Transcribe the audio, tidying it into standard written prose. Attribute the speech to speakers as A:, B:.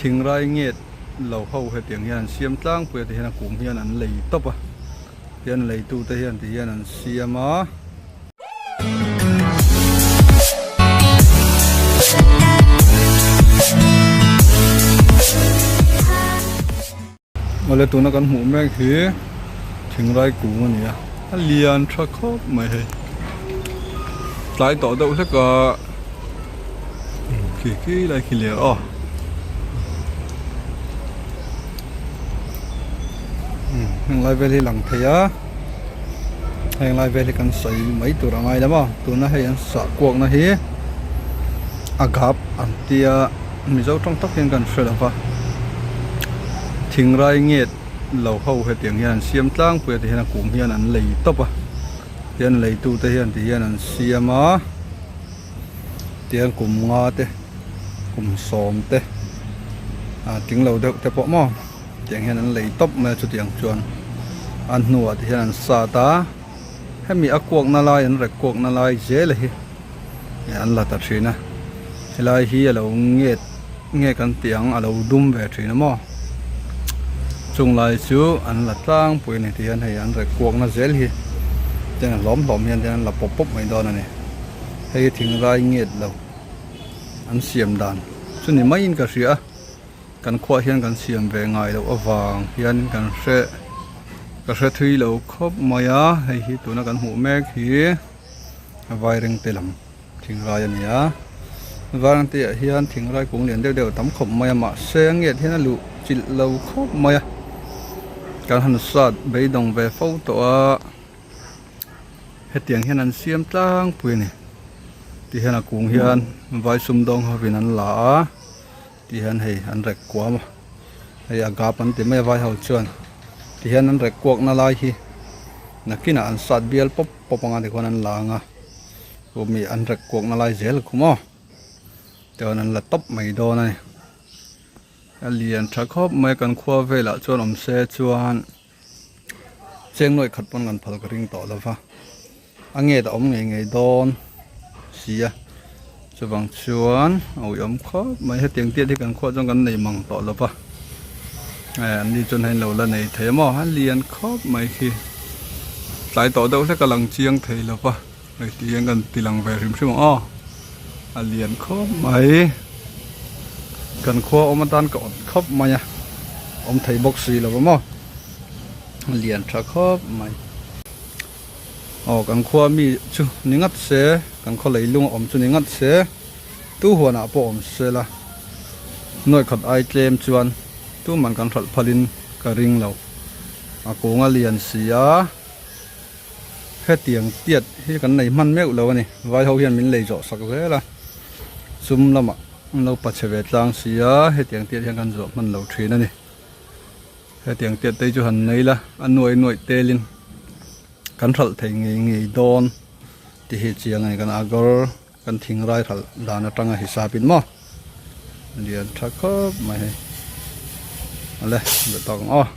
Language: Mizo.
A: Thingrai nget lo ho hetiang hian an siam tlangpui a tihian a kum hian an lei tawp a tihian leitu te hian tihian an siam a. Awle tuna kan hmuh mek hi thingrai kung a ni a a lian tha khawp mai hei tlai tawh deuh hlek a khi khi lai khi lian aw heng lai vel hi lang thei a heng lai vel hi kan sawi mai tur a ngai lo maw tuna hei an sah kuak na hi a gap an tia. Mizo tawng tak hian kan hre lo va, thingrai nget lo ho hetiang hian an siam tlangpui a tihian a kum hian an lei tawp a, tihian leitu te hian tihian an siam a, tihian kum nga te kum sawm te ah tling lo deuh te pawh maw tiang hian an lei tawp mai a chutiang chuan a hnuah tihian an sat a, hemi a kuakna lai an rek kuakna lai zel a hi. An la ta thin a helai hi a lo nget nge kan tih ang a lo dum ve thin a maw chung lai chu an la tlangpui a ni tih hian hei an rek kuak na zel hi ten a hlawm hlawm hian ten an la pawp pawp mai dawn a ni hei hi thingrai nget lo an siam dan chu ni maiin ka hria a kan khuah hian kan siam ve ngai loh avang hian kan hre ka hre thui lo khawp mai a hei hi tuna kan hmuh mek hi. Vaireng te lam thingrai a ni a vaireng te ah hian thingrai kung lian deuh deuh a tam khawp mai a mahse a nget hian a luh chilh lo khawp mai a kan han sat beidawng ve fo tawh a hetiang hian an siam tlangpui a ni tihian a kung hian vai sumdawng hovin an la a tihian hei an rek kuam a hei a gap an ti mai a vai ho chuan tihian an rek kuakna lai hi nakinah an sat bial pawp. Pawp anga tikhuan an la anga mi an rek kuakna lai zel khu maw tichuan an la tawp mai dawn a ni a lian tha khawp mai kan khua velah chuan awm se chuan cheng nuaih khat pawn kan phal ka ring tawh lo va a nget a awm ngei ngei dawn si a chuvang chuan a uiawm khawp mai hetiang tiat hi kan khua chuan kan nei mang tawh lo va an ni chuan hei lo la nei thei a maw a lian khawp mai khi tlai tawh deuh hlek a lang chiang thei lo va hei ti hian kan ti lang ve hrim hrim ang aw a lian khawp mai kan khua awm atan ka awt khawp mai a awm thei bawk si lo va maw a lian tha khawp mai. Aw kan khua mi chu ni ngat se, kan khaw leilung a awm chu ni ngat se, tu huanah pawh awm se la, nuai khat ai tlem chuan tuman kan hralh phalin ka ring lo. A kung a lian si a, hetiang tiat hi kan nei hman meuh lo a ni. Vai ho hian min lei zawh sak zel a, chum lamah an lo pachhe ve tlang si a, hetiang tiat hian kan zawh hman lo thin a ni. Hetiang tiat te chu han nei la, a nuai nuaih telin kan hralh thei ngei ngei dawn tih hi chiang a ni. Kan agawr kan thingrai hralh dan atanga hisapin maw lian tha khawp mai hei. Awle, duh tawk ang aw.